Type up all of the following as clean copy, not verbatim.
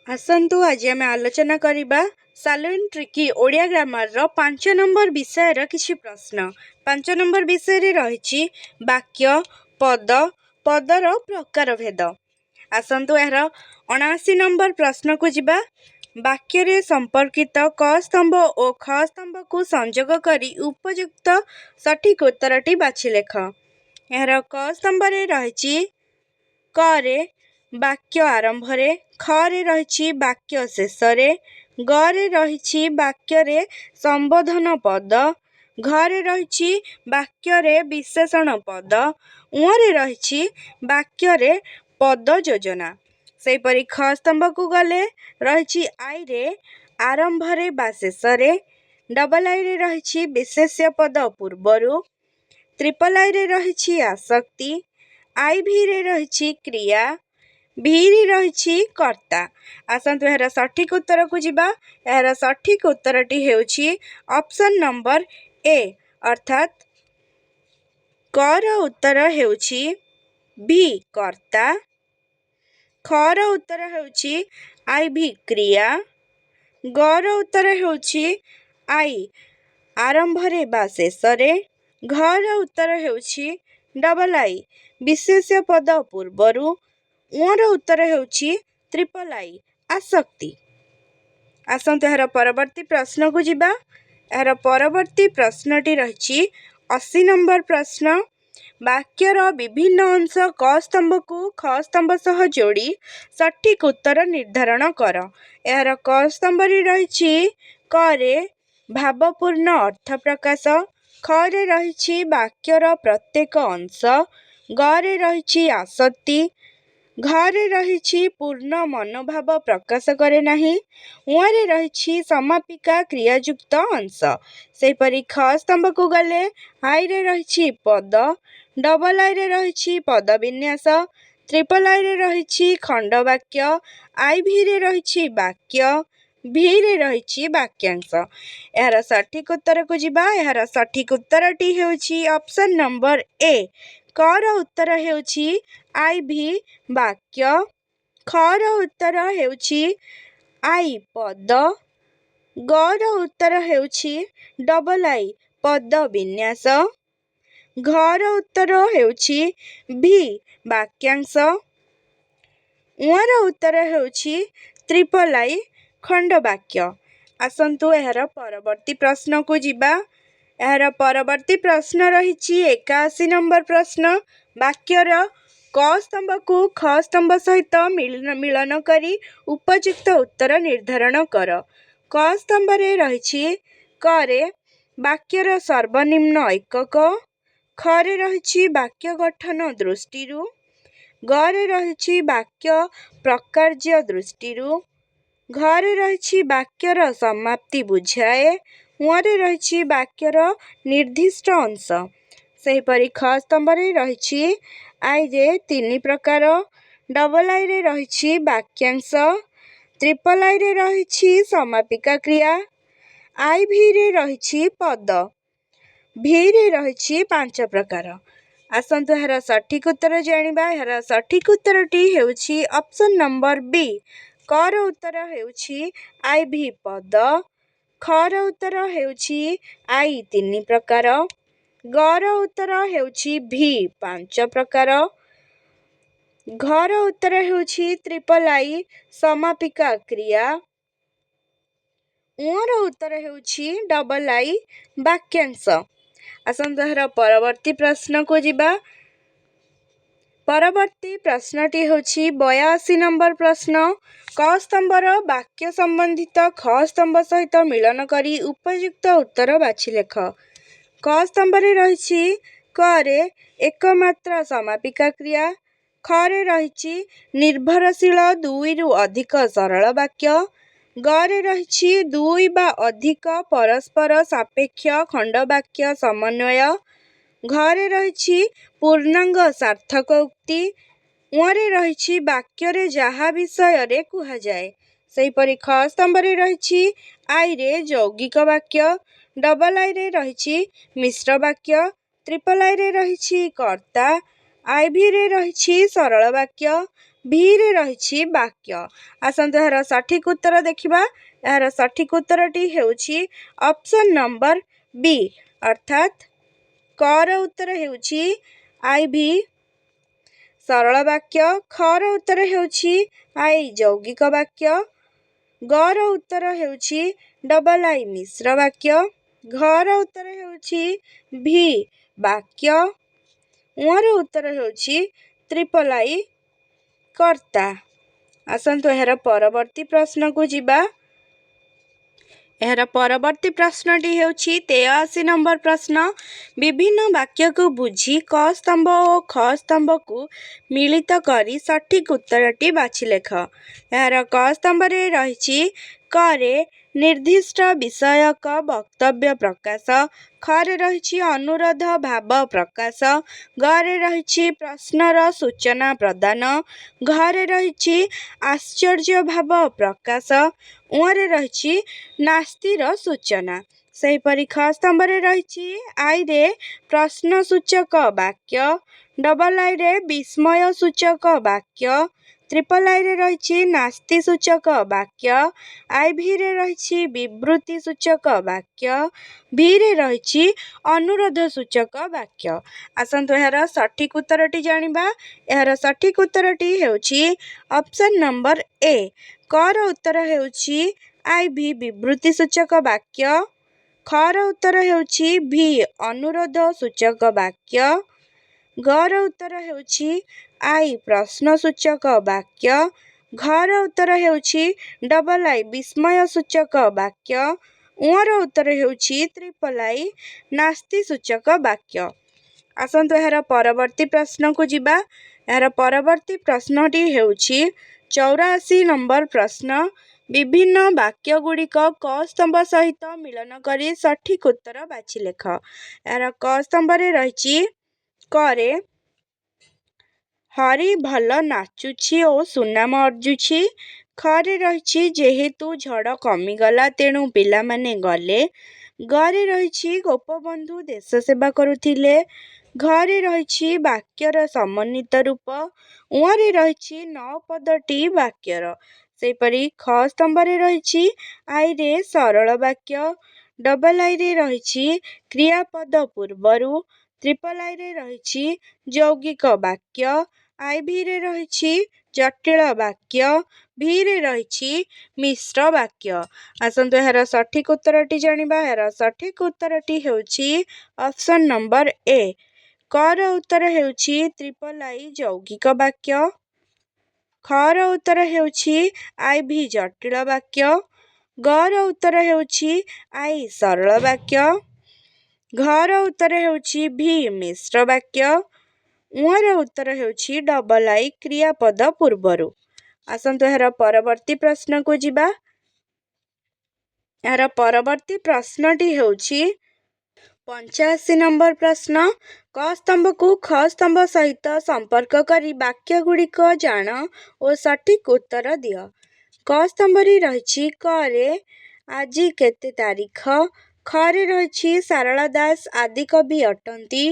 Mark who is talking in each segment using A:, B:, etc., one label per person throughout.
A: ଆସନ୍ତୁ, ଆଜି ଆମେ ଆଲୋଚନା କରିବା ସାଲୁଇନ୍ ଟ୍ରିକି ଓଡ଼ିଆ ଗ୍ରାମାରର 5 ନମ୍ବର ବିଷୟର କିଛି ପ୍ରଶ୍ନ। 5 ନମ୍ବର ବିଷୟରେ ରହିଛି ବାକ୍ୟ, ପଦ, ପଦର ପ୍ରକାର ଭେଦ। ଆସନ୍ତୁ, ଏହାର 79 ନମ୍ବର ପ୍ରଶ୍ନକୁ ଯିବା। ବାକ୍ୟରେ ସମ୍ପର୍କିତ କ ସ୍ତମ୍ଭ ଓ ଖ ସ୍ତମ୍ଭକୁ ସଂଯୋଗ କରି ଉପଯୁକ୍ତ ସଠିକ୍ ଉତ୍ତରଟି ବାଛି ଲେଖ। ଏହାର କ ସ୍ତମ୍ଭରେ ରହିଛି କରେ ବାକ୍ୟ ଆରମ୍ଭରେ, ଖରେ ରହିଛି ବାକ୍ୟ ଶେଷରେ, ଗରେ ରହିଛି ବାକ୍ୟରେ ସମ୍ବୋଧନ ପଦ, ଘରେ ରହିଛି ବାକ୍ୟରେ ବିଶେଷଣ ପଦ, ଉଁରେ ରହିଛି ବାକ୍ୟରେ ପଦ ଯୋଜନା। ସେହିପରି ଖ ସ୍ତମ୍ଭକୁ ଗଲେ ରହିଛି ଆଇରେ ଆରମ୍ଭରେ ବା ଶେଷରେ, ଡବଲ ଆଇରେ ରହିଛି ବିଶେଷ୍ୟ ପଦ ପୂର୍ବରୁ, ତ୍ରିପଲ ଆଇରେ ରହିଛି ଆସକ୍ତି, I ଭିରେ ରହିଛି କ୍ରିୟା, ଭିରେ ରହିଛି କର୍ତ୍ତା। ଆସନ୍ତୁ, ଏହାର ସଠିକ୍ ଉତ୍ତରକୁ ଯିବା। ଏହାର ସଠିକ୍ ଉତ୍ତରଟି ହେଉଛି ଅପସନ୍ ନମ୍ବର ଏ, ଅର୍ଥାତ୍ କର ଉତ୍ତର ହେଉଛି ଭି କର୍ତ୍ତା, ଖର ଉତ୍ତର ହେଉଛି I V କ୍ରିୟା, ଗର ଉତ୍ତର ହେଉଛି I ଆରମ୍ଭରେ ବା ଶେଷରେ, ଘର ଉତ୍ତର ହେଉଛି ଡବଲ I ବିଶେଷ୍ୟ ପଦ ପୂର୍ବରୁ, ଉଁର ଉତ୍ତର ହେଉଛି ତ୍ରିପଲ I ଆସକ୍ତି। ଆସନ୍ତୁ, ଏହାର ପରବର୍ତ୍ତୀ ପ୍ରଶ୍ନକୁ ଯିବା। ଏହାର ପରବର୍ତ୍ତୀ ପ୍ରଶ୍ନଟି ରହିଛି 80 ନମ୍ବର ପ୍ରଶ୍ନ। ବାକ୍ୟର ବିଭିନ୍ନ ଅଂଶ କ ସ୍ତମ୍ଭକୁ ଖ ସ୍ତମ୍ଭ ସହ ଯୋଡ଼ି ସଠିକ୍ ଉତ୍ତର ନିର୍ଦ୍ଧାରଣ କର। ଏହାର କ ସ୍ତମ୍ଭରେ ରହିଛି କରେ ଭାବପୂର୍ଣ୍ଣ ଅର୍ଥ ପ୍ରକାଶ, ଖରେ ରହିଛି ବାକ୍ୟର ପ୍ରତ୍ୟେକ ଅଂଶ, ଗରେ ରହିଛି ଆସକ୍ତି, ଘରେ ରହିଛି ପୂର୍ଣ୍ଣ ମନୋଭାବ ପ୍ରକାଶ କରେ ନାହିଁ, ଉଁରେ ରହିଛି ସମାପିକା କ୍ରିୟାଯୁକ୍ତ ଅଂଶ। ସେହିପରି ଖ ସ୍ତମ୍ଭକୁ ଗଲେ ଆଇରେ ରହିଛି ପଦ, ଡବଲ ଆଇରେ ରହିଛି ପଦବିନ୍ୟାସ, ତ୍ରିପଲ ଆଇରେ ରହିଛି ଖଣ୍ଡବାକ୍ୟ, I ଭିରେ ରହିଛି ବାକ୍ୟ, ଭିରେ ରହିଛି ବାକ୍ୟାଂଶ। ଏହାର ସଠିକ୍ ଉତ୍ତରକୁ ଯିବା। ଏହାର ସଠିକ୍ ଉତ୍ତରଟି ହେଉଛି ଅପସନ୍ ନମ୍ବର ଏ। କର ଉତ୍ତର ହେଉଛି I V ବାକ୍ୟ, ଖର ଉତ୍ତର ହେଉଛି I ପଦ, ଗର ଉତ୍ତର ହେଉଛି ଡବଲ I ପଦ ବିନ୍ୟାସ, ଘର ଉତ୍ତର ହେଉଛି ଭି ବାକ୍ୟାଂଶ, ଉଁର ଉତ୍ତର ହେଉଛି ତ୍ରିପଲ I ଖଣ୍ଡବାକ୍ୟ। ଆସନ୍ତୁ, ଏହାର ପରବର୍ତ୍ତୀ ପ୍ରଶ୍ନକୁ ଯିବା। ଏହାର ପରବର୍ତ୍ତୀ ପ୍ରଶ୍ନ ରହିଛି 81 ନମ୍ବର ପ୍ରଶ୍ନ। ବାକ୍ୟର କ ସ୍ତମ୍ଭକୁ ଖ ସ୍ତମ୍ଭ ସହିତ ମିଳନ କରି ଉପଯୁକ୍ତ ଉତ୍ତର ନିର୍ଦ୍ଧାରଣ କର। କ ସ୍ତମ୍ଭରେ ରହିଛି କରେ ବାକ୍ୟର ସର୍ବନିମ୍ନ ଏକକ, ଖରେ ରହିଛି ବାକ୍ୟ ଗଠନ ଦୃଷ୍ଟିରୁ, ଗରେ ରହିଛି ବାକ୍ୟ ପ୍ରକାର୍ଯ୍ୟ ଦୃଷ୍ଟିରୁ, ଘରେ ରହିଛି ବାକ୍ୟର ସମାପ୍ତି ବୁଝାଏ, ଉଁରେ ରହିଛି ବାକ୍ୟର ନିର୍ଦ୍ଦିଷ୍ଟ ଅଂଶ। ସେହିପରି ଖ ସ୍ତମ୍ଭରେ ରହିଛି ଆଇରେ ତିନି ପ୍ରକାର, ଡବଲ ଆଇରେ ରହିଛି ବାକ୍ୟାଂଶ, ତ୍ରିପଲ ଆଇରେ ରହିଛି ସମାପିକା କ୍ରିୟା, I ଭିରେ ରହିଛି ପଦ, ଭିରେ ରହିଛି ପାଞ୍ଚ ପ୍ରକାର। ଆସନ୍ତୁ, ଏହାର ସଠିକ୍ ଉତ୍ତର ଜାଣିବା। ଏହାର ସଠିକ୍ ଉତ୍ତରଟି ହେଉଛି ଅପସନ୍ ନମ୍ବର ବି। କର ଉତ୍ତର ହେଉଛି I V ପଦ, ଖର ଉତ୍ତର ହେଉଛି I ତିନି ପ୍ରକାର, ଗର ଉତ୍ତର ହେଉଛି ଭି ପାଞ୍ଚ ପ୍ରକାର, ଘର ଉତ୍ତର ହେଉଛି ତ୍ରିପଲ I ସମାପିକା କ୍ରିୟା, ଉଁର ଉତ୍ତର ହେଉଛି ଡବଲ I ବାକ୍ୟାଂଶ। ଆସନ୍ତୁ, ଏହାର ପରବର୍ତ୍ତୀ ପ୍ରଶ୍ନକୁ ଯିବା। ପରବର୍ତ୍ତୀ ପ୍ରଶ୍ନଟି ହେଉଛି 82 ନମ୍ବର ପ୍ରଶ୍ନ। କ ସ୍ତମ୍ଭର ବାକ୍ୟ ସମ୍ବନ୍ଧିତ ଖ ସ୍ତମ୍ଭ ସହିତ ମିଳନ କରି ଉପଯୁକ୍ତ ଉତ୍ତର ବାଛି ଲେଖ। କ ସ୍ତମ୍ଭରେ ରହିଛି କରେ ଏକମାତ୍ର ସମାପିକା କ୍ରିୟା, ଖରେ ରହିଛି ନିର୍ଭରଶୀଳ ଦୁଇରୁ ଅଧିକ ସରଳ ବାକ୍ୟ, ଗରେ ରହିଛି ଦୁଇ ବା ଅଧିକ ପରସ୍ପର ସାପେକ୍ଷ ଖଣ୍ଡବାକ୍ୟ ସମନ୍ୱୟ, ଘରେ ରହିଛି ପୂର୍ଣ୍ଣାଙ୍ଗ ସାର୍ଥକ ଉକ୍ତି, ଉଁରେ ରହିଛି ବାକ୍ୟରେ ଯାହା ବିଷୟରେ କୁହାଯାଏ। ସେହିପରି ଖ ସ୍ତମ୍ଭରେ ରହିଛି ଆଇରେ ଯୌଗିକ ବାକ୍ୟ, ଡବଲ ଆଇରେ ରହିଛି ମିଶ୍ର ବାକ୍ୟ, ତ୍ରିପଲ ଆଇରେ ରହିଛି କର୍ତ୍ତା, I ଭିରେ ରହିଛି ସରଳ ବାକ୍ୟ, ଭିରେ ରହିଛି ବାକ୍ୟ। ଆସନ୍ତୁ ଏହାର ସଠିକ୍ ଉତ୍ତର ଦେଖିବା। ଏହାର ସଠିକ୍ ଉତ୍ତରଟି ହେଉଛି ଅପସନ୍ ନମ୍ବର ବି, ଅର୍ଥାତ୍ କର ଉତ୍ତର ହେଉଛି I V ସରଳ ବାକ୍ୟ, ଖର ଉତ୍ତର ହେଉଛି I ଯୌଗିକ ବାକ୍ୟ, ଗର ଉତ୍ତର ହେଉଛି ଡବଲ୍ I ମିଶ୍ର ବାକ୍ୟ, ଘର ଉତ୍ତର ହେଉଛି ଭି ବାକ୍ୟ, ଉଁର ଉତ୍ତର ହେଉଛି ତ୍ରିପଲ୍ I କର୍ତ୍ତା। ଆସନ୍ତୁ ଏହାର ପରବର୍ତ୍ତୀ ପ୍ରଶ୍ନକୁ ଯିବା। ଏହାର ପରବର୍ତ୍ତୀ ପ୍ରଶ୍ନଟି ହେଉଛି 83 ନମ୍ବର ପ୍ରଶ୍ନ। ବିଭିନ୍ନ ବାକ୍ୟକୁ ବୁଝି କ ସ୍ତମ୍ଭ ଓ ଖ ସ୍ତମ୍ଭକୁ ମିଳିତ କରି ସଠିକ୍ ଉତ୍ତରଟି ବାଛି ଲେଖ। ଏହାର କ ସ୍ତମ୍ଭରେ ରହିଛି କରେ ନିର୍ଦ୍ଦିଷ୍ଟ ବିଷୟକ ବକ୍ତବ୍ୟ ପ୍ରକାଶ, ଖରେ ରହିଛି ଅନୁରୋଧ ଭାବ ପ୍ରକାଶ, ଗରେ ରହିଛି ପ୍ରଶ୍ନର ସୂଚନା ପ୍ରଦାନ, ଘରେ ରହିଛି ଆଶ୍ଚର୍ଯ୍ୟ ଭାବ ପ୍ରକାଶ, ଉଁରେ ରହିଛି ନାସ୍ତିର ସୂଚନା। ସେହିପରି ଖ ସ୍ତମ୍ଭରେ ରହିଛି ଆଇରେ ପ୍ରଶ୍ନସୂଚକ ବାକ୍ୟ, ଡବଲ୍ ଆଇରେ ବିସ୍ମୟ ସୂଚକ ବାକ୍ୟ, ତ୍ରିପଲ୍ ଆଇରେ ରହିଛି ନାସ୍ତି ସୂଚକ ବାକ୍ୟ, I ଭିରେ ରହିଛି ବିବୃତି ସୂଚକ ବାକ୍ୟ, ଭିରେ ରହିଛି ଅନୁରୋଧ ସୂଚକ ବାକ୍ୟ। ଆସନ୍ତୁ ଏହାର ସଠିକ୍ ଉତ୍ତରଟି ଜାଣିବା। ଏହାର ସଠିକ୍ ଉତ୍ତରଟି ହେଉଛି ଅପସନ୍ ନମ୍ବର ଏ। କର ଉତ୍ତର ହେଉଛି I V ବିବୃତି ସୂଚକ ବାକ୍ୟ, ଖର ଉତ୍ତର ହେଉଛି ଭି ଅନୁରୋଧ ସୂଚକ ବାକ୍ୟ, ଗର ଉତ୍ତର ହେଉଛି I ପ୍ରଶ୍ନସୂଚକ ବାକ୍ୟ, ଘର ଉତ୍ତର ହେଉଛି ଡବଲ୍ I ବିସ୍ମୟ ସୂଚକ ବାକ୍ୟ, ଉଁର ଉତ୍ତର ହେଉଛି ତ୍ରିପଲ୍ I ନାସ୍ତି ସୂଚକ ବାକ୍ୟ। ଆସନ୍ତୁ ଏହାର ପରବର୍ତ୍ତୀ ପ୍ରଶ୍ନକୁ ଯିବା। ଏହାର ପରବର୍ତ୍ତୀ ପ୍ରଶ୍ନଟି ହେଉଛି 84 ନମ୍ବର ପ୍ରଶ୍ନ। ବିଭିନ୍ନ ବାକ୍ୟଗୁଡ଼ିକ କ ସ୍ତମ୍ଭ ସହିତ ମିଳନ କରି ସଠିକ୍ ଉତ୍ତର ବାଛି ଲେଖ। ଏହାର କ ସ୍ତମ୍ଭରେ ରହିଛି କରେ ହରି ଭଲ ନାଚୁଛି ଓ ସୁନାମ ଅର୍ଜୁଛି, ଖରେ ରହିଛି ଯେହେତୁ ଝଡ଼ କମିଗଲା ତେଣୁ ପିଲାମାନେ ଗଲେ, ଗରେ ରହିଛି ଗୋପବନ୍ଧୁ ଦେଶ ସେବା କରୁଥିଲେ, ଘରେ ରହିଛି ବାକ୍ୟର ସମନ୍ୱିତ ରୂପ, ଉଁରେ ରହିଛି ନ ପଦଟି ବାକ୍ୟର। ସେହିପରି ଖ ସ୍ତମ୍ଭରେ ରହିଛି ଆଇରେ ସରଳ ବାକ୍ୟ, ଡବଲ୍ ଆଇରେ ରହିଛି କ୍ରିୟାପଦ ପୂର୍ବରୁ, ତ୍ରିପଲ୍ ଆଇରେ ରହିଛି ଯୌଗିକ ବାକ୍ୟ, I ଭିରେ ରହିଛି ଜଟିଳ ବାକ୍ୟ, ଭିରେ ରହିଛି ମିଶ୍ର ବାକ୍ୟ। ଆସନ୍ତୁ ଏହାର ସଠିକ୍ ଉତ୍ତରଟି ଜାଣିବା। ଏହାର ସଠିକ୍ ଉତ୍ତରଟି ହେଉଛି ଅପସନ୍ ନମ୍ବର ଏ। କର ଉତ୍ତର ହେଉଛି ତ୍ରିପଲ୍ I ଯୌଗିକ ବାକ୍ୟ, ଖର ଉତ୍ତର ହେଉଛି I V ଜଟିଳ ବାକ୍ୟ, ଗର ଉତ୍ତର ହେଉଛି I ସରଳ ବାକ୍ୟ, ଘର ଉତ୍ତର ହେଉଛି ଭି ମିଶ୍ର ବାକ୍ୟ, ଉଁର ଉତ୍ତର ହେଉଛି ଡବଲ୍ I କ୍ରିୟାପଦ ପୂର୍ବରୁ। ଆସନ୍ତୁ ଏହାର ପରବର୍ତ୍ତୀ ପ୍ରଶ୍ନକୁ ଯିବା। ଏହାର ପରବର୍ତ୍ତୀ ପ୍ରଶ୍ନଟି ହେଉଛି 85 ନମ୍ବର ପ୍ରଶ୍ନ। କ ସ୍ତମ୍ଭକୁ ଖ ସ୍ତମ୍ଭ ସହିତ ସମ୍ପର୍କ କରି ବାକ୍ୟଗୁଡ଼ିକ ଜାଣ ଓ ସଠିକ୍ ଉତ୍ତର ଦିଅ। କ ସ୍ତମ୍ଭରେ ରହିଛି କରେ ଆଜି କେତେ ତାରିଖ, ଖରେ ରହିଛି ସାରଳା ଦାସ ଆଦିକବି ଅଟନ୍ତି,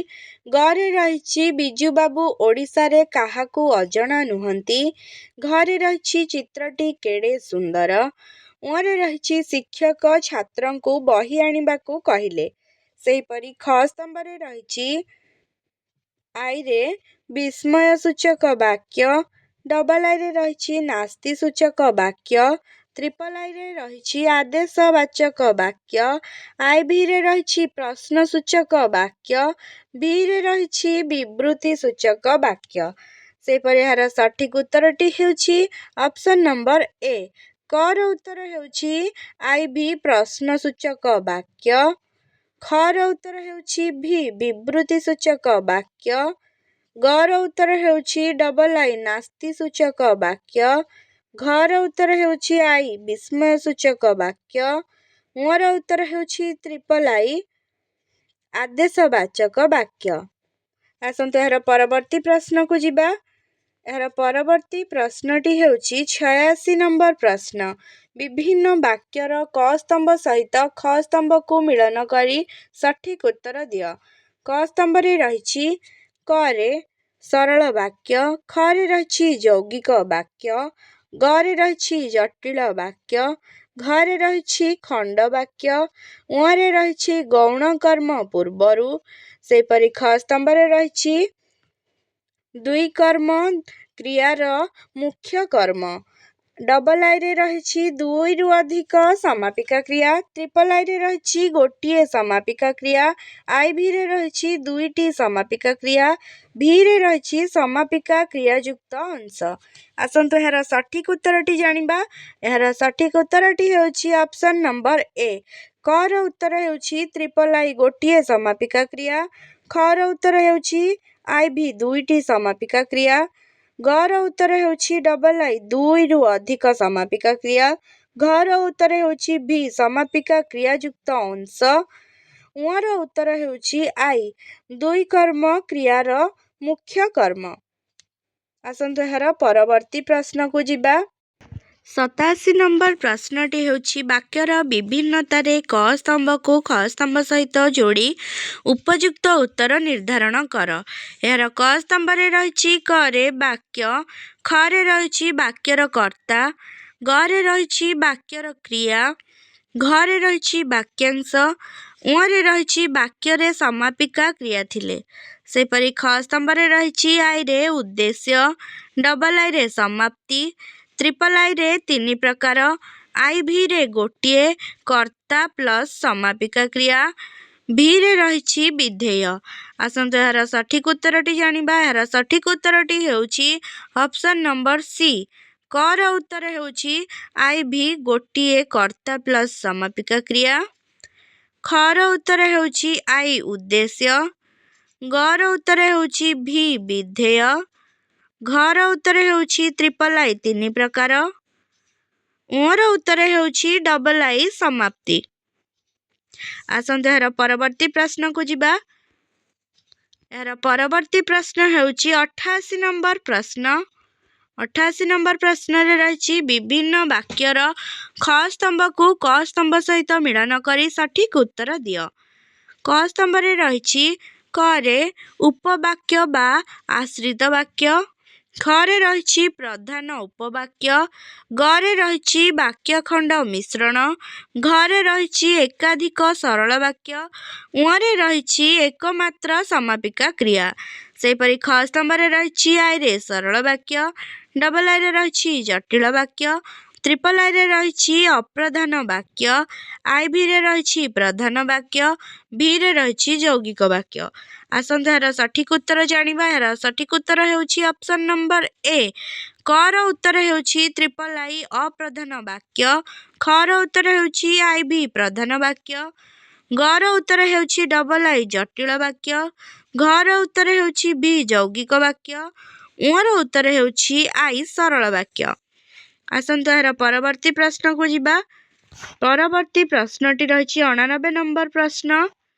A: ଗରେ ରହିଛି ବିଜୁବାବୁ ଓଡ଼ିଶାରେ କାହାକୁ ଅଜଣା ନୁହନ୍ତି, ଘରେ ରହିଛି ଚିତ୍ରଟି କେଡ଼େ ସୁନ୍ଦର, ଉଁରେ ରହିଛି ଶିକ୍ଷକ ଛାତ୍ରଙ୍କୁ ବହି ଆଣିବାକୁ କହିଲେ। ସେହିପରି ଖ ସ୍ତମ୍ଭରେ ରହିଛି ଆଇରେ ବିସ୍ମୟ ସୂଚକ ବାକ୍ୟ, ଡବଲ୍ ଆଇରେ ରହିଛି ନାସ୍ତି ସୂଚକ ବାକ୍ୟ, ତ୍ରିପଲ୍ ଆଇରେ ରହିଛି ଆଦେଶବାଚକ ବାକ୍ୟ, I ଭିରେ ରହିଛି ପ୍ରଶ୍ନସୂଚକ ବାକ୍ୟ, ଭିରେ ରହିଛି ବିବୃତି ସୂଚକ ବାକ୍ୟ। ସେହିପରି ଏହାର ସଠିକ୍ ଉତ୍ତରଟି ହେଉଛି ଅପସନ୍ ନମ୍ବର ଏ। କର ଉତ୍ତର ହେଉଛି I V ପ୍ରଶ୍ନସୂଚକ ବାକ୍ୟ, ଖର ଉତ୍ତର ହେଉଛି ଭି ବିବୃତି ସୂଚକ ବାକ୍ୟ, ଗର ଉତ୍ତର ହେଉଛି ଡବଲ୍ I ନାସ୍ତି ସୂଚକ ବାକ୍ୟ, ଘର ଉତ୍ତର ହେଉଛି I ବିସ୍ମୟ ସୂଚକ ବାକ୍ୟ, ଉଁର ଉତ୍ତର ହେଉଛି ତ୍ରିପଲ୍ I ଆଦେଶବାଚକ ବାକ୍ୟ। ଆସନ୍ତୁ ଏହାର ପରବର୍ତ୍ତୀ ପ୍ରଶ୍ନକୁ ଯିବା। ଏହାର ପରବର୍ତ୍ତୀ ପ୍ରଶ୍ନଟି ହେଉଛି 86 ନମ୍ବର ପ୍ରଶ୍ନ। ବିଭିନ୍ନ ବାକ୍ୟର କ ସ୍ତମ୍ଭ ସହିତ ଖ ସ୍ତମ୍ଭକୁ ମିଳନ କରି ସଠିକ୍ ଉତ୍ତର ଦିଅ। କ ସ୍ତମ୍ଭରେ ରହିଛି କରେ ସରଳ ବାକ୍ୟ, ଖରେ ରହିଛି ଯୌଗିକ ବାକ୍ୟ, ଗରେ ରହିଛି ଜଟିଳ ବାକ୍ୟ, ଘରେ ରହିଛି ଖଣ୍ଡ ବାକ୍ୟ, ଉଁରେ ରହିଛି ଗୌଣ କର୍ମ ପୂର୍ବରୁ। ସେହିପରି ଖ ସ୍ତମ୍ଭରେ ରହିଛି ଦୁଇ କର୍ମ କ୍ରିୟାର ମୁଖ୍ୟ କର୍ମ, ଡବଲ୍ ଆଇରେ ରହିଛି ଦୁଇରୁ ଅଧିକ ସମାପିକା କ୍ରିୟା, ତ୍ରିପଲ୍ ଆଇରେ ରହିଛି ଗୋଟିଏ ସମାପିକା କ୍ରିୟା, ଆଇଭିରେ ରହିଛି ଦୁଇଟି ସମାପିକା କ୍ରିୟା, ଭିରେ ରହିଛି ସମାପିକା କ୍ରିୟାଯୁକ୍ତ ଅଂଶ। ଆସନ୍ତୁ ଏହାର ସଠିକ୍ ଉତ୍ତରଟି ଜାଣିବା। ଏହାର ସଠିକ୍ ଉତ୍ତରଟି ହେଉଛି ଅପସନ୍ ନମ୍ବର ଏ। କର ଉତ୍ତର ହେଉଛି ତ୍ରିପଲ୍ I ଗୋଟିଏ ସମାପିକା କ୍ରିୟା, ଖର ଉତ୍ତର ହେଉଛି I V ଦୁଇଟି ସମାପିକା କ୍ରିୟା, ଗର ଉତ୍ତର ହେଉଛି ଡବଲ୍ I ଦୁଇରୁ ଅଧିକ ସମାପିକା କ୍ରିୟା, ଘର ଉତ୍ତର ହେଉଛି ଭି ସମାପିକା କ୍ରିୟାଯୁକ୍ତ ଅଂଶ, ଉଁର ଉତ୍ତର ହେଉଛି I ଦୁଇ କର୍ମ କ୍ରିୟାର ମୁଖ୍ୟ କର୍ମ। ଆସନ୍ତୁ ଏହାର ପରବର୍ତ୍ତୀ ପ୍ରଶ୍ନକୁ ଯିବା। 87 ନମ୍ବର ପ୍ରଶ୍ନଟି ହେଉଛି, ବାକ୍ୟର ବିଭିନ୍ନତାରେ କ ସ୍ତମ୍ଭକୁ ଖ ସ୍ତମ୍ଭ ସହିତ ଯୋଡ଼ି ଉପଯୁକ୍ତ ଉତ୍ତର ନିର୍ଦ୍ଧାରଣ କର। ଏହାର କ ସ୍ତମ୍ଭରେ ରହିଛି କରେ ବାକ୍ୟ, ଖରେ ରହିଛି ବାକ୍ୟର କର୍ତ୍ତା, ଗରେ ରହିଛି ବାକ୍ୟର କ୍ରିୟା, ଘରେ ରହିଛି ବାକ୍ୟାଂଶ, ଉଁରେ ରହିଛି ବାକ୍ୟରେ ସମାପିକା କ୍ରିୟା ଥିଲେ। ସେହିପରି ଖ ସ୍ତମ୍ଭରେ ରହିଛି ଆଇରେ ଉଦ୍ଦେଶ୍ୟ, ଡବଲ୍ ଆଇରେ ସମାପ୍ତି, ତ୍ରିପଲ୍ ଆଇରେ ତିନି ପ୍ରକାର, ଆଇଭିରେ ଗୋଟିଏ କର୍ତ୍ତା ପ୍ଲସ୍ ସମାପିକା କ୍ରିୟା, ଭିରେ ରହିଛି ବିଧେୟ। ଆସନ୍ତୁ ଏହାର ସଠିକ୍ ଉତ୍ତରଟି ଜାଣିବା। ଏହାର ସଠିକ୍ ଉତ୍ତରଟି ହେଉଛି ଅପସନ୍ ନମ୍ବର ସି। କର ଉତ୍ତର ହେଉଛି I V ଗୋଟିଏ କର୍ତ୍ତା ପ୍ଲସ୍ ସମାପିକା କ୍ରିୟା, ଖର ଉତ୍ତର ହେଉଛି I ଉଦ୍ଦେଶ୍ୟ, ଗର ଉତ୍ତର ହେଉଛି ଭି ବିଧେୟ, ଘର ଉତ୍ତର ହେଉଛି ତ୍ରିପଲ୍ I ତିନି ପ୍ରକାର, ଉଁର ଉତ୍ତର ହେଉଛି ଡବଲ୍ I ସମାପ୍ତି। ଆସନ୍ତୁ ଏହାର ପରବର୍ତ୍ତୀ ପ୍ରଶ୍ନକୁ ଯିବା। ଏହାର ପରବର୍ତ୍ତୀ ପ୍ରଶ୍ନ ହେଉଛି 88 ନମ୍ବର ପ୍ରଶ୍ନ। 88 ନମ୍ବର ପ୍ରଶ୍ନରେ ରହିଛି, ବିଭିନ୍ନ ବାକ୍ୟର ଖ ସ୍ତମ୍ଭକୁ କ ସ୍ତମ୍ଭ ସହିତ ମିଳନ କରି ସଠିକ୍ ଉତ୍ତର ଦିଅ। କ ସ୍ତମ୍ଭରେ ରହିଛି କରେ ଉପବାକ୍ୟ ବା ଆଶ୍ରିତ ବାକ୍ୟ, ଖରେ ରହିଛି ପ୍ରଧାନ ଉପବାକ୍ୟ, ଗରେ ରହିଛି ବାକ୍ୟଖଣ୍ଡ ମିଶ୍ରଣ, ଘରେ ରହିଛି ଏକାଧିକ ସରଳ ବାକ୍ୟ, ଉଁରେ ରହିଛି ଏକମାତ୍ର ସମାପିକା କ୍ରିୟା। ସେହିପରି ଖ ସ୍ତମ୍ଭରେ ରହିଛି ଆଇରେ ସରଳ ବାକ୍ୟ, ଡବଲ୍ ଆଇରେ ରହିଛି ଜଟିଳ ବାକ୍ୟ, ତ୍ରିପଲ୍ ଆଇରେ ରହିଛି ଅପ୍ରଧାନ ବାକ୍ୟ, ଆଇଭିରେ ରହିଛି ପ୍ରଧାନ ବାକ୍ୟ, ଭିରେ ରହିଛି ଯୌଗିକ ବାକ୍ୟ। ଆସନ୍ତୁ ଏହାର ସଠିକ୍ ଉତ୍ତର ଜାଣିବା। ଏହାର ସଠିକ୍ ଉତ୍ତର ହେଉଛି ଅପସନ୍ ନମ୍ବର ଏ। କର ଉତ୍ତର ହେଉଛି ତ୍ରିପଲ୍ I ଅପ୍ରଧାନ ବାକ୍ୟ, ଖର ଉତ୍ତର ହେଉଛି I V ପ୍ରଧାନ ବାକ୍ୟ, ଗର ଉତ୍ତର ହେଉଛି ଡବଲ୍ I ଜଟିଳ ବାକ୍ୟ, ଘର ଉତ୍ତର ହେଉଛି ଭି ଯୌଗିକ ବାକ୍ୟ, ଉଁର ଉତ୍ତର ହେଉଛି I ସରଳ ବାକ୍ୟ। ଆସନ୍ତୁ ଏହାର ପରବର୍ତ୍ତୀ ପ୍ରଶ୍ନକୁ ଯିବା। ପରବର୍ତ୍ତୀ ପ୍ରଶ୍ନଟି ରହିଛି 89 ନମ୍ବର ପ୍ରଶ୍ନ।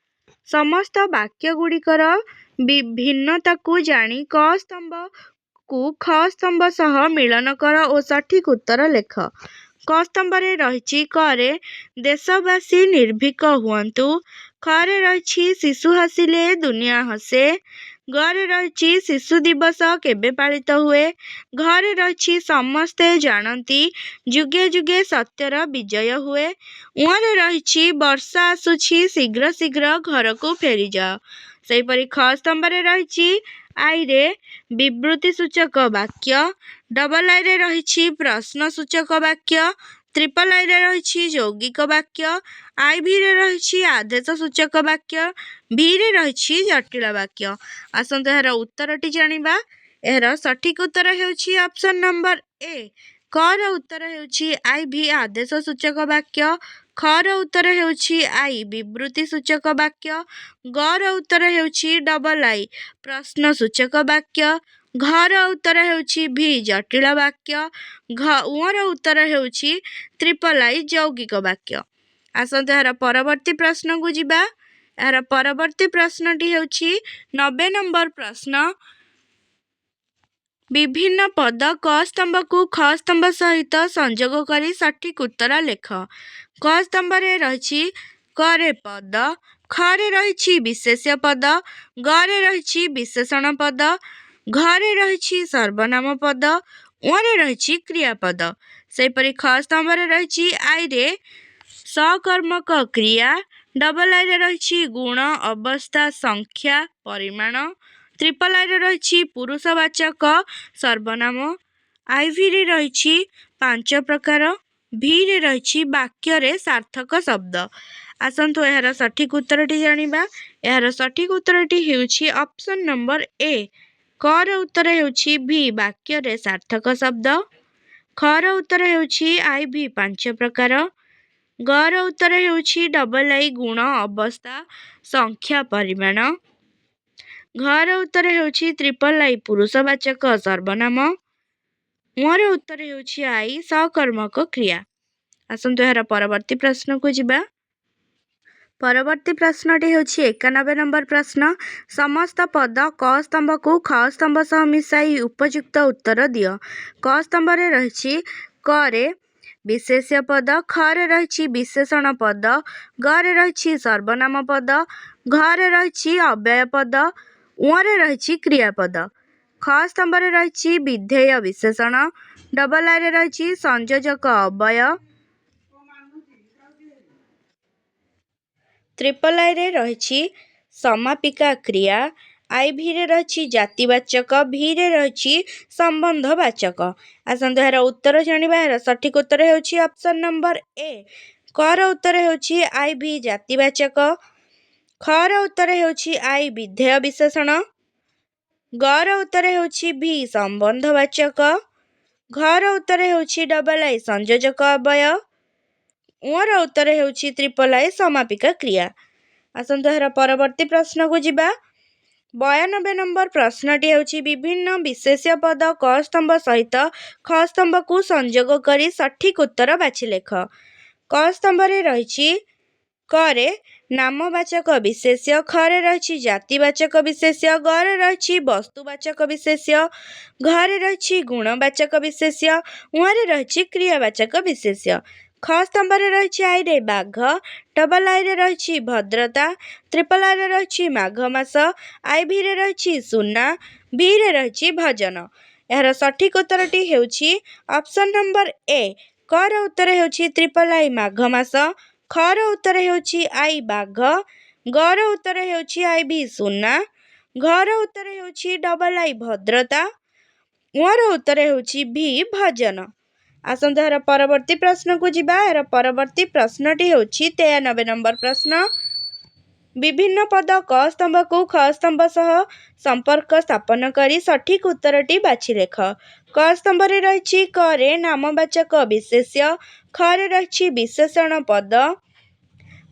A: ସମସ୍ତ ବାକ୍ୟଗୁଡ଼ିକର ଭିନ୍ନତାକୁ ଜାଣି କ ସ୍ତମ୍ଭକୁ ଖ ସ୍ତମ୍ଭ ସହ ମିଳନ କର ଓ ସଠିକ୍ ଉତ୍ତର ଲେଖ। କ ସ୍ତମ୍ଭରେ ରହିଛି କରେ ଦେଶବାସୀ ନିର୍ଭୀକ ହୁଅନ୍ତୁ, ଖରେ ରହିଛି ଶିଶୁ ହସିଲେ ଦୁନିଆ ହସେ, ଗରେ ରହିଛି ଶିଶୁ ଦିବସ କେବେ ପାଳିତ ହୁଏ, ଘରେ ରହିଛି ସମସ୍ତେ ଜାଣନ୍ତି ଯୁଗେ ଯୁଗେ ସତ୍ୟର ବିଜୟ ହୁଏ, ଉଁରେ ରହିଛି ବର୍ଷା ଆସୁଛି ଶୀଘ୍ର ଶୀଘ୍ର ଘରକୁ ଫେରିଯାଅ। ସେହିପରି ଖ ସ୍ତମ୍ଭରେ ରହିଛି ଆଇରେ ବିବୃତି ସୂଚକ ବାକ୍ୟ, ଡବଲ୍ ଆଇରେ ରହିଛି ପ୍ରଶ୍ନ ସୂଚକ ବାକ୍ୟ, ତ୍ରିପଲ୍ ଆଇରେ ରହିଛି ଯୌଗିକ ବାକ୍ୟ, ଆଇଭିରେ ରହିଛି ଆଦେଶ ସୂଚକ ବାକ୍ୟ, ଭିରେ ରହିଛି ଜଟିଳ ବାକ୍ୟ। ଆସନ୍ତୁ ଏହାର ଉତ୍ତରଟି ଜାଣିବା। ଏହାର ସଠିକ୍ ଉତ୍ତର ହେଉଛି ଅପସନ୍ ନମ୍ବର ଏ। କର ଉତ୍ତର ହେଉଛି I V ଆଦେଶ ସୂଚକ ବାକ୍ୟ, ଖର ଉତ୍ତର ହେଉଛି I ବିବୃତି ସୂଚକ ବାକ୍ୟ, ଗର ଉତ୍ତର ହେଉଛି ଡବଲ୍ I ପ୍ରଶ୍ନ ସୂଚକ ବାକ୍ୟ, ଘର ଉତ୍ତର ହେଉଛି ଭି ଜଟିଳ ବାକ୍ୟ, ଉଁର ଉତ୍ତର ହେଉଛି ତ୍ରିପଲ୍ I ଯୌଗିକ ବାକ୍ୟ। ଆସନ୍ତୁ ଏହାର ପରବର୍ତ୍ତୀ ପ୍ରଶ୍ନକୁ ଯିବା। ଏହାର ପରବର୍ତ୍ତୀ ପ୍ରଶ୍ନଟି ହେଉଛି 90 ନମ୍ବର ପ୍ରଶ୍ନ। ବିଭିନ୍ନ ପଦ କ ସ୍ତମ୍ଭକୁ ଖ ସ୍ତମ୍ଭ ସହିତ ସଂଯୋଗ କରି ସଠିକ୍ ଉତ୍ତର ଲେଖ। କ ସ୍ତମ୍ଭରେ ରହିଛି କରେ ପଦ, ଖରେ ରହିଛି ବିଶେଷ୍ୟ ପଦ, ଗରେ ରହିଛି ବିଶେଷଣ ପଦ, ଘରେ ରହିଛି ସର୍ବନାମ ପଦ, ଓରେ ରହିଛି କ୍ରିୟାପଦ। ସେହିପରି ଖ ସ୍ତମ୍ଭରେ ରହିଛି ଆଇରେ ସକର୍ମକ କ୍ରିୟା, ଡବଲ ଆଇରେ ରହିଛି ଗୁଣ, ଅବସ୍ଥା, ସଂଖ୍ୟା, ପରିମାଣ, ତ୍ରିପଲ ଆଇରେ ରହିଛି ପୁରୁଷବାଚକ ସର୍ବନାମ, ଆଇଭିରେ ରହିଛି 5 ପ୍ରକାର, ଭିରେ ରହିଛି ବାକ୍ୟରେ ସାର୍ଥକ ଶବ୍ଦ। ଆସନ୍ତୁ ଏହାର ସଠିକ୍ ଉତ୍ତରଟି ଜାଣିବା। ଏହାର ସଠିକ୍ ଉତ୍ତରଟି ହେଉଛି ଅପସନ୍ ନମ୍ବର ଏ। କର ଉତ୍ତର ହେଉଛି ଭି ବାକ୍ୟରେ ସାର୍ଥକ ଶବ୍ଦ, ଖର ଉତ୍ତର ହେଉଛି I V 5 ପ୍ରକାର, ଗର ଉତ୍ତର ହେଉଛି ଡବଲ I ଗୁଣ, ଅବସ୍ଥା, ସଂଖ୍ୟା, ପରିମାଣ, ଘର ଉତ୍ତର ହେଉଛି ତ୍ରିପଲ I ପୁରୁଷବାଚକ ସର୍ବନାମ, ମୋର ଉତ୍ତର ହେଉଛି I ସକର୍ମକ କ୍ରିୟା। ଆସନ୍ତୁ ଏହାର ପରବର୍ତ୍ତୀ ପ୍ରଶ୍ନକୁ ଯିବା। ପରବର୍ତ୍ତୀ ପ୍ରଶ୍ନଟି ହେଉଛି 91 ନମ୍ବର ପ୍ରଶ୍ନ। ସମସ୍ତ ପଦ କ ସ୍ତମ୍ଭକୁ ଖ ସ୍ତମ୍ଭ ସହ ମିଶାଇ ଉପଯୁକ୍ତ ଉତ୍ତର ଦିଅ। କ ସ୍ତମ୍ଭରେ ରହିଛି କରେ ବିଶେଷ୍ୟ ପଦ, ଖରେ ରହିଛି ବିଶେଷଣ ପଦ, ଗରେ ରହିଛି ସର୍ବନାମ ପଦ, ଘରେ ରହିଛି ଅବ୍ୟୟ ପଦ, ଉଁରେ ରହିଛି କ୍ରିୟାପଦ। ଖ ସ୍ତମ୍ଭରେ ରହିଛି ବିଧେୟ ବିଶେଷଣ, ଡବଲ ଆଇରେ ରହିଛି ସଂଯୋଜକ ଅବ୍ୟୟ, ତ୍ରିପଲ ଆଇରେ ରହିଛି ସମାପିକା କ୍ରିୟା, I ଭିରେ ରହିଛି ଜାତିବାଚକ, ଭିରେ ରହିଛି ସମ୍ବନ୍ଧବାଚକ। ଆସନ୍ତୁ ଏହାର ଉତ୍ତର ଜାଣିବା। ଏହାର ସଠିକ୍ ଉତ୍ତର ହେଉଛି ଅପସନ୍ ନମ୍ବର ଏ। କର ଉତ୍ତର ହେଉଛି I V ଜାତିବାଚକ, ଖର ଉତ୍ତର ହେଉଛି I ବିଧେୟ ବିଶେଷଣ, ଗର ଉତ୍ତର ହେଉଛି ଭି ସମ୍ବନ୍ଧବାଚକ, ଘର ଉତ୍ତର ହେଉଛି ଡବଲ I ସଂଯୋଜକ ଅବ୍ୟୟ, ଉଁର ଉତ୍ତର ହେଉଛି ତ୍ରିପଲ I ସମାପିକା କ୍ରିୟା। ଆସନ୍ତୁ ଏହାର ପରବର୍ତ୍ତୀ ପ୍ରଶ୍ନକୁ ଯିବା। 92 ନମ୍ବର ପ୍ରଶ୍ନଟି ହେଉଛି ବିଭିନ୍ନ ବିଶେଷ୍ୟ ପଦ କ ସ୍ତମ୍ଭ ସହିତ ଖ ସ୍ତମ୍ଭକୁ ସଂଯୋଗ କରି ସଠିକ୍ ଉତ୍ତର ବାଛି ଲେଖ। କ ସ୍ତମ୍ଭରେ ରହିଛି କରେ ନାମବାଚକ ବିଶେଷ୍ୟ, ଖରେ ରହିଛି ଜାତିବାଚକ ବିଶେଷ୍ୟ, ଗରେ ରହିଛି ବସ୍ତୁବାଚକ ବିଶେଷ୍ୟ, ଘରେ ରହିଛି ଗୁଣବାଚକ ବିଶେଷ୍ୟ, ଉଁରେ ରହିଛି କ୍ରିୟାବାଚକ ବିଶେଷ୍ୟ। ଖ ସ୍ତମ୍ଭରେ ରହିଛି ଆଇରେ ବାଘ, ଡବଲ ଆଇରେ ରହିଛି ଭଦ୍ରତା, ତ୍ରିପଲ ଆଇରେ ରହିଛି ମାଘ ମାସ, I ଭିରେ ରହିଛି ସୁନା, ଭିରେ ରହିଛି ଭଜନ। ଏହାର ସଠିକ୍ ଉତ୍ତରଟି ହେଉଛି ଅପସନ୍ ନମ୍ବର ଏ। କର ଉତ୍ତର ହେଉଛି ତ୍ରିପଲ I ମାଘ ମାସ, ଖର ଉତ୍ତର ହେଉଛି I ବାଘ, ଗର ଉତ୍ତର ହେଉଛି I V ସୁନା, ଘର ଉତ୍ତର ହେଉଛି ଡବଲ I ଭଦ୍ରତା, ଉଁର ଉତ୍ତର ହେଉଛି ଭି ଭଜନ। ଆସନ୍ତୁ ଏହାର ପରବର୍ତ୍ତୀ ପ୍ରଶ୍ନକୁ ଯିବା। ଏହାର ପରବର୍ତ୍ତୀ ପ୍ରଶ୍ନଟି ହେଉଛି 93 ନମ୍ବର ପ୍ରଶ୍ନ। ବିଭିନ୍ନ ପଦ କ ସ୍ତମ୍ଭକୁ ଖ ସ୍ତମ୍ଭ ସହ ସମ୍ପର୍କ ସ୍ଥାପନ କରି ସଠିକ୍ ଉତ୍ତରଟି ବାଛି ଲେଖ। କ ସ୍ତମ୍ଭରେ ରହିଛି କରେ ନାମବାଚକ ବିଶେଷ୍ୟ, ଖରେ ରହିଛି ବିଶେଷଣ ପଦ,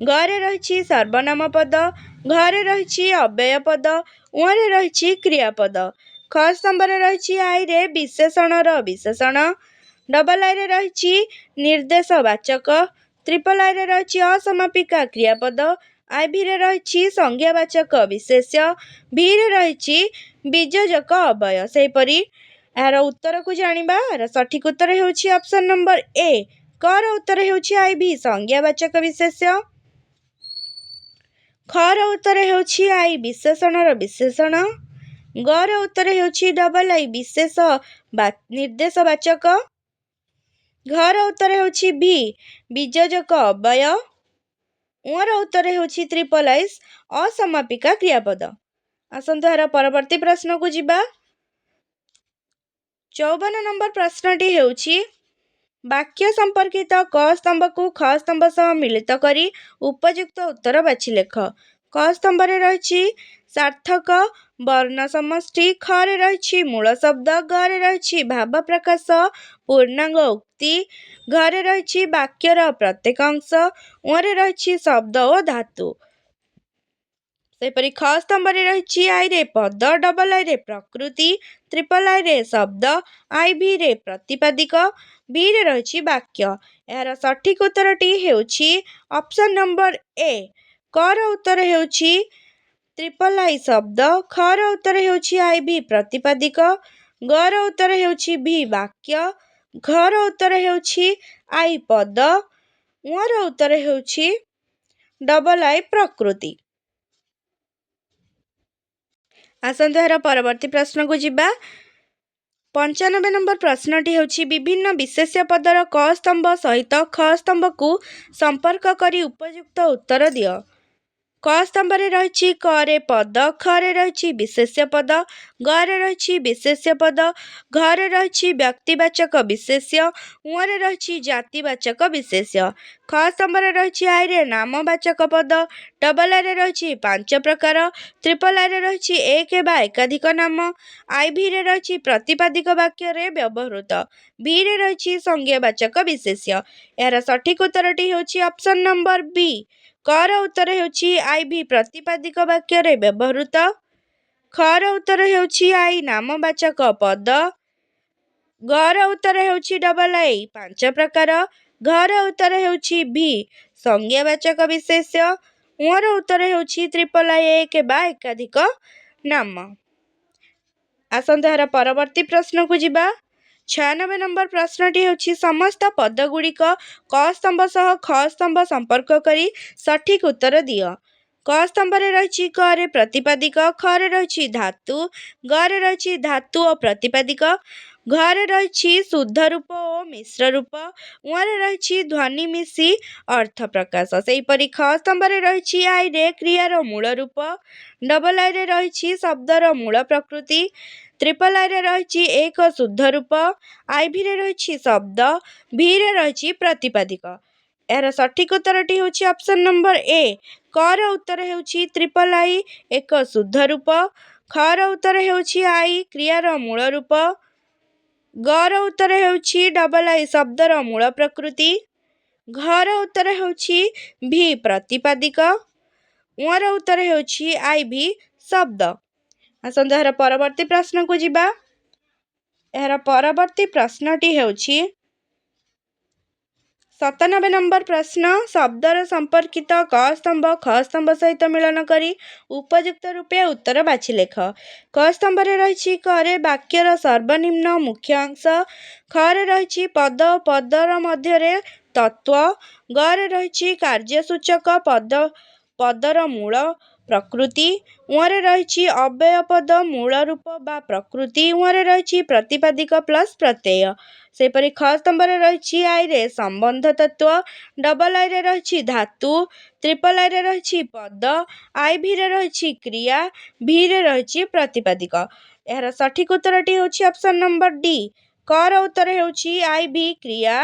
A: ଗରେ ରହିଛି ସର୍ବନାମ ପଦ, ଘରେ ରହିଛି ଅବ୍ୟୟ ପଦ, ଉଁରେ ରହିଛି କ୍ରିୟାପଦ। ଖ ସ୍ତମ୍ଭରେ ରହିଛି ଆଇରେ ବିଶେଷଣର ବିଶେଷଣ, ଡବଲ ଆଇରେ ରହିଛି ନିର୍ଦ୍ଦେଶବାଚକ, ତ୍ରିପଲ ଆଇରେ ରହିଛି ଅସମାପିକା କ୍ରିୟାପଦ, I ଭିରେ ରହିଛି ସଂଜ୍ଞାବାଚକ ବିଶେଷ୍ୟ, ଭିରେ ରହିଛି ବିଯୋଜକ ଅବ୍ୟୟ। ସେହିପରି ଏହାର ଉତ୍ତରକୁ ଜାଣିବା। ଏହାର ସଠିକ୍ ଉତ୍ତର ହେଉଛି ଅପସନ୍ ନମ୍ବର ଏ। କର ଉତ୍ତର ହେଉଛି I V ସଂଜ୍ଞାବାଚକ ବିଶେଷ୍ୟ, ଖର ଉତ୍ତର ହେଉଛି I ବିଶେଷଣର ବିଶେଷଣ, ଗର ଉତ୍ତର ହେଉଛି ଡବଲ I ବିଶେଷ ନିର୍ଦ୍ଦେଶବାଚକ, ଘର ଉତ୍ତର ହେଉଛି ଭି ବିଯୋଜକ ଅବ୍ୟୟ, ଉଁର ଉତ୍ତର ହେଉଛି ତ୍ରିପଲ I ଅସମାପିକା କ୍ରିୟାପଦ। ଆସନ୍ତୁ ଏହାର ପରବର୍ତ୍ତୀ ପ୍ରଶ୍ନକୁ ଯିବା। 54 ନମ୍ବର ପ୍ରଶ୍ନଟି ହେଉଛି ବାକ୍ୟ ସମ୍ପର୍କିତ କ ସ୍ତମ୍ଭକୁ ଖ ସ୍ତମ୍ଭ ସହ ମିଳିତ କରି ଉପଯୁକ୍ତ ଉତ୍ତର ବାଛି ଲେଖ। କ ସ୍ତମ୍ଭରେ ରହିଛି ସାର୍ଥକ ବର୍ଣ୍ଣ ସମଷ୍ଟି, ଖରେ ରହିଛି ମୂଳ ଶବ୍ଦ, ଗରେ ରହିଛି ଭାବ ପ୍ରକାଶ ପୂର୍ଣ୍ଣାଙ୍ଗ ଉକ୍ତି, ଘରେ ରହିଛି ବାକ୍ୟର ପ୍ରତ୍ୟେକ ଅଂଶ, ଉଁରେ ରହିଛି ଶବ୍ଦ ଓ ଧାତୁ। ସେହିପରି ଖ ସ୍ତମ୍ଭରେ ରହିଛି ଆଇରେ ପଦ, ଡବଲ ଆଇରେ ପ୍ରକୃତି, ତ୍ରିପଲ ଆଇରେ ଶବ୍ଦ, I ଭିରେ ପ୍ରତିପାଦିକ, ଭିରେ ରହିଛି ବାକ୍ୟ। ଏହାର ସଠିକ୍ ଉତ୍ତରଟି ହେଉଛି ଅପସନ୍ ନମ୍ବର ଏ। କର ଉତ୍ତର ହେଉଛି ତ୍ରିପଲ I ଶବ୍ଦ, ଖର ଉତ୍ତର ହେଉଛି I V ପ୍ରତିପାଦିକ, ଗର ଉତ୍ତର ହେଉଛି ଭି ବାକ୍ୟ, ଘର ଉତ୍ତର ହେଉଛି I ପଦ, ଉଁର ଉତ୍ତର ହେଉଛି ଡବଲ I ପ୍ରକୃତି। ଆସନ୍ତୁ ଏହାର ପରବର୍ତ୍ତୀ ପ୍ରଶ୍ନକୁ ଯିବା। 95 ନମ୍ବର ପ୍ରଶ୍ନଟି ହେଉଛି, ବିଭିନ୍ନ ବିଶେଷ୍ୟ ପଦର କ ସ୍ତମ୍ଭ ସହିତ ଖ ସ୍ତମ୍ଭକୁ ସମ୍ପର୍କ କରି ଉପଯୁକ୍ତ ଉତ୍ତର ଦିଅ। କ ସ୍ତମ୍ଭରେ ରହିଛି କରେ ପଦ, ଖରେ ରହିଛି ବିଶେଷ୍ୟ ପଦ, ଗରେ ରହିଛି ବିଶେଷ୍ୟ ପଦ, ଘରେ ରହିଛି ବ୍ୟକ୍ତିବାଚକ ବିଶେଷ୍ୟ, ଉଁରେ ରହିଛି ଜାତିବାଚକ ବିଶେଷ୍ୟ। ଖ ସ୍ତମ୍ଭରେ ରହିଛି ଆଇରେ ନାମବାଚକ ପଦ, ଡବଲ ଆଇରେ ରହିଛି 5 ପ୍ରକାର, ତ୍ରିପଲ ଆଇରେ ରହିଛି ଏକ ବା ଏକାଧିକ ନାମ, ଆଇଭିରେ ରହିଛି ପ୍ରତିପାଦିକ ବାକ୍ୟରେ ବ୍ୟବହୃତ, ଭିରେ ରହିଛି ସଂଜ୍ଞାବାଚକ ବିଶେଷ୍ୟ। ଏହାର ସଠିକ୍ ଉତ୍ତରଟି ହେଉଛି ଅପସନ୍ ନମ୍ବର ବି। କର ଉତ୍ତର ହେଉଛି ଆଇଭି ପ୍ରତିପାଦିକ ବାକ୍ୟରେ ବ୍ୟବହୃତ, ଖର ଉତ୍ତର ହେଉଛି I ନାମବାଚକ ପଦ, ଗର ଉତ୍ତର ହେଉଛି ଡବଲ I 5 ପ୍ରକାର, ଘର ଉତ୍ତର ହେଉଛି ଭି ସଂଜ୍ଞାବାଚକ ବିଶେଷ୍ୟ, ଉଁର ଉତ୍ତର ହେଉଛି ତ୍ରିପଲ I ଏକ ବା ଏକାଧିକ ନାମ। ଆସନ୍ତୁ ଏହାର ପରବର୍ତ୍ତୀ ପ୍ରଶ୍ନକୁ ଯିବା। 96 ନମ୍ବର ପ୍ରଶ୍ନଟି ହେଉଛି, ସମସ୍ତ ପଦଗୁଡ଼ିକ କ ସ୍ତମ୍ଭ ସହ ଖ ସ୍ତମ୍ଭ ସମ୍ପର୍କ କରି ସଠିକ୍ ଉତ୍ତର ଦିଅ। କ ସ୍ତମ୍ଭରେ ରହିଛି କରେ ପ୍ରତିପାଦିକ, ଖରେ ରହିଛି ଧାତୁ, ଗରେ ରହିଛି ଧାତୁ ଓ ପ୍ରତିପାଦିକ, ଘରେ ରହିଛି ଶୁଦ୍ଧ ରୂପ ଓ ମିଶ୍ର ରୂପ, ଉଁରେ ରହିଛି ଧ୍ୱନି ମିଶି ଅର୍ଥ ପ୍ରକାଶ। ସେହିପରି ଖ ସ୍ତମ୍ଭରେ ରହିଛି ଆଇରେ କ୍ରିୟାର ମୂଳ ରୂପ, ଡବଲ ଆଇରେ ରହିଛି ଶବ୍ଦର ମୂଳ ପ୍ରକୃତି, ତ୍ରିପଲ ଆଇରେ ରହିଛି ଏକ ଶୁଦ୍ଧ ରୂପ, ଆଇଭିରେ ରହିଛି ଶବ୍ଦ, ଭିରେ ରହିଛି ପ୍ରତିପାଦିକ। ଏହାର ସଠିକ୍ ଉତ୍ତରଟି ହେଉଛି ଅପସନ୍ ନମ୍ବର ଏ। କର ଉତ୍ତର ହେଉଛି ତ୍ରିପଲ I ଏକ ଶୁଦ୍ଧ ରୂପ, ଖର ଉତ୍ତର ହେଉଛି I କ୍ରିୟାର ମୂଳ ରୂପ, ଗର ଉତ୍ତର ହେଉଛି ଡବଲ I ଶବ୍ଦର ମୂଳ ପ୍ରକୃତି, ଘର ଉତ୍ତର ହେଉଛି ଭି ପ୍ରତିପାଦିକ, ଉଁର ଉତ୍ତର ହେଉଛି I V ଶବ୍ଦ। ଆସନ୍ତୁ ଏହାର ପରବର୍ତ୍ତୀ ପ୍ରଶ୍ନକୁ ଯିବା। ଏହାର ପରବର୍ତ୍ତୀ ପ୍ରଶ୍ନଟି ହେଉଛି 97 ନମ୍ବର ପ୍ରଶ୍ନ, ଶବ୍ଦର ସମ୍ପର୍କିତ କ ସ୍ତମ୍ଭ ଖ ସ୍ତମ୍ଭ ସହିତ ମିଳନ କରି ଉପଯୁକ୍ତ ରୂପେ ଉତ୍ତର ବାଛି ଲେଖ। କ ସ୍ତମ୍ଭରେ ରହିଛି କରେ ବାକ୍ୟର ସର୍ବନିମ୍ନ ମୁଖ୍ୟ ଅଂଶ, ଖରେ ରହିଛି ପଦ ଓ ପଦର ମଧ୍ୟରେ ତତ୍ତ୍ୱ, ଗରେ ରହିଛି କାର୍ଯ୍ୟସୂଚକ ପଦ ପଦର ମୂଳ ପ୍ରକୃତି, ଉଁରେ ରହିଛି ଅବ୍ୟୟ ପଦ ମୂଳ ରୂପ ବା ପ୍ରକୃତି, ଉଁରେ ରହିଛି ପ୍ରତିପାଦିକ ପ୍ଲସ୍ ପ୍ରତ୍ୟୟ। ସେହିପରି ଖ ସ୍ତମ୍ଭରେ ରହିଛି ଆଇରେ ସମ୍ବନ୍ଧ ତତ୍ତ୍ୱ, ଡବଲ ଆଇରେ ରହିଛି ଧାତୁ, ତ୍ରିପଲ ଆଇରେ ରହିଛି ପଦ, ଆଇଭିରେ ରହିଛି କ୍ରିୟା, ଭିରେ ରହିଛି ପ୍ରତିପାଦିକ। ଏହାର ସଠିକ୍ ଉତ୍ତରଟି ହେଉଛି ଅପସନ୍ ନମ୍ବର ଡି। କର ଉତ୍ତର ହେଉଛି I V କ୍ରିୟା,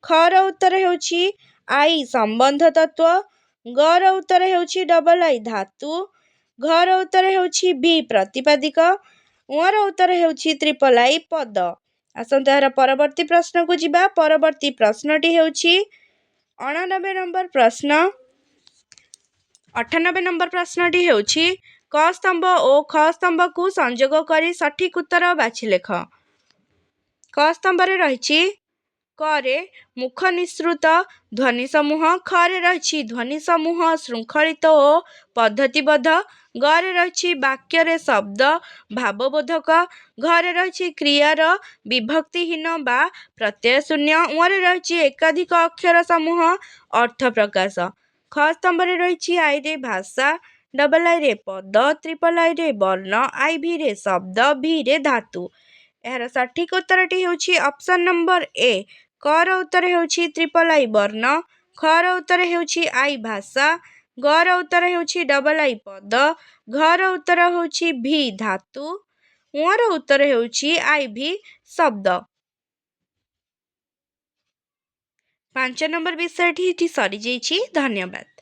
A: ଖର ଉତ୍ତର ହେଉଛି I ସମ୍ବନ୍ଧ ତତ୍ତ୍ୱ, ଗର ଉତ୍ତର ହେଉଛି ଡବଲ I ଧାତୁ, ଘର ଉତ୍ତର ହେଉଛି ଭି ପ୍ରତିପାଦିକ, ଉଁର ଉତ୍ତର ହେଉଛି ତ୍ରିପଲ I ପଦ। ଆସନ୍ତୁ ଏହାର ପରବର୍ତ୍ତୀ ପ୍ରଶ୍ନକୁ ଯିବା। ପରବର୍ତ୍ତୀ ପ୍ରଶ୍ନଟି ହେଉଛି 89 ନମ୍ବର ପ୍ରଶ୍ନ। 98 ନମ୍ବର ପ୍ରଶ୍ନଟି ହେଉଛି, କ ସ୍ତମ୍ଭ ଓ ଖ ସ୍ତମ୍ଭକୁ ସଂଯୋଗ କରି ସଠିକ୍ ଉତ୍ତର ବାଛି ଲେଖ। କ ସ୍ତମ୍ଭରେ ରହିଛି କରେ ମୁଖ ନିଃସୃତ ଧ୍ୱନି ସମୂହ, ଖରେ ରହିଛି ଧ୍ୱନି ସମୂହ ଶୃଙ୍ଖଳିତ ଓ ପଦ୍ଧତିବଦ୍ଧ, ଗରେ ରହିଛି ବାକ୍ୟରେ ଶବ୍ଦ ଭାବବୋଧକ, ଘରେ ରହିଛି କ୍ରିୟାର ବିଭକ୍ତିହୀନ ବା ପ୍ରତ୍ୟୟ ଶୂନ୍ୟ, ଉଁରେ ରହିଛି ଏକାଧିକ ଅକ୍ଷର ସମୂହ ଅର୍ଥ ପ୍ରକାଶ। ଖ ସ୍ତମ୍ଭରେ ରହିଛି ଆଇରେ ଭାଷା, ଡବଲ ଆଇରେ ପଦ, ତ୍ରିପଲ ଆଇରେ ବର୍ଣ୍ଣ, ଆଇଭିରେ ଶବ୍ଦ, ଭିରେ ଧାତୁ। ଏହାର ସଠିକ୍ ଉତ୍ତରଟି ହେଉଛି ଅପସନ୍ ନମ୍ବର ଏ। କର ଉତ୍ତର ହେଉଛି ତ୍ରିପଲ I ବର୍ଣ୍ଣ, ଖର ଉତ୍ତର ହେଉଛି I ଭାଷା, ଗର ଉତ୍ତର ହେଉଛି ଡବଲ I ପଦ, ଘର ଉତ୍ତର ହେଉଛି ଭି ଧାତୁ, ଉଁର ଉତ୍ତର ହେଉଛି I V ଶବ୍ଦ। 5 ନମ୍ବର ବିଷୟଟି ଏଠି ସରିଯାଇଛି। ଧନ୍ୟବାଦ।